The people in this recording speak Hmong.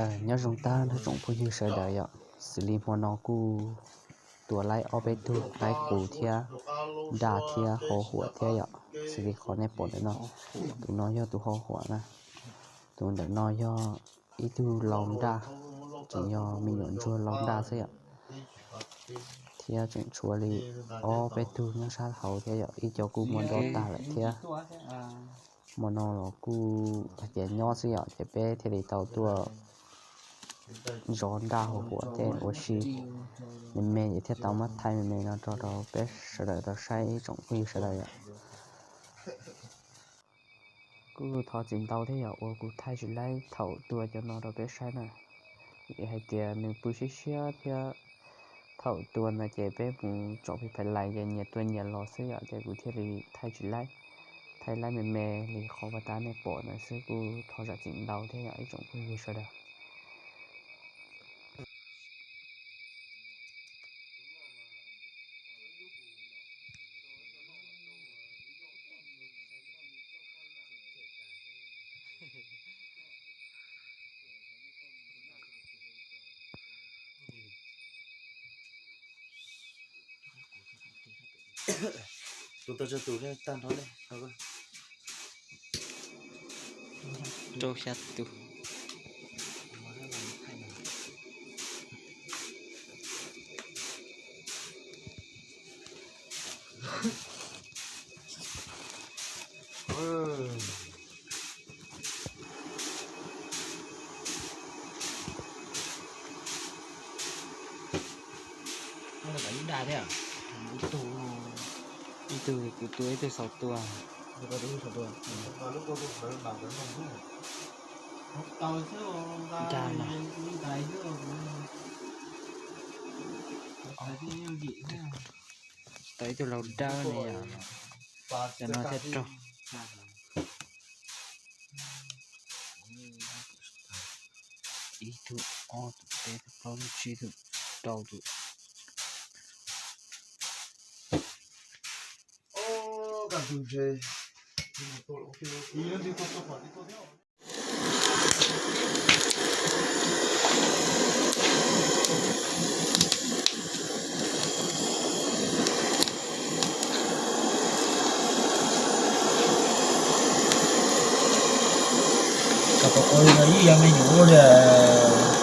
Nyob zoo tag nrho tsoom phooj ywg sawv daws yom, xws li hmo no kuj tua laib ob peb tug laib qus thiab nraj thiab hau huam thiab yom, xws li qhov nej pom ntawm no. Tus no yog tus hau huam na, tus ntawm no yog ib tug lau nraj, tseem yog me nyuam ntsuag lau nraj xwb yom. Thiab tseem tshuav li ob peb tug nyob sab hauv thiab yom, ib co kuj muab nto tag lawm thiab. Hmo no los kuj hais tias nyob xwb yom, ces peb thiaj li tau tuaj zov nraj hau huam thiab ua si me me, ces thiaj tau muab thaij me me no rau rau peb sawv daws tau saib ib tsoom phooj ywg sawv daws yom. Kuj thov txim ntau thiab yom uas kuv thaij tsis laib thaum tua cov no rau peb saib na, vim hais tias nws pw siab siab thiab thaum tua ntawd ces peb mus tsom pis phais lais ces nyias tua nyias los xwb yom, ces kuv thiaj li thaij tsis laib, thaij laib me me li qhov uas tab nej pom ntawd xwb, kuj thov zam txim ntau thiab yom ib tsoom phooj ywg sawv daws. Tus tau tsawg tus ne, tag nrho ne? Rau xya tus. Ib tug kuv tua, ib tug xaus tua. Dag mas. Tau ib tug lau dawb ne yom. Cov no thiaj raug. Ib tug, ob tug, peb tug, plaub tug, tsib tug, rau tug. Koj puas ua li no ib yam me nyuam ua li.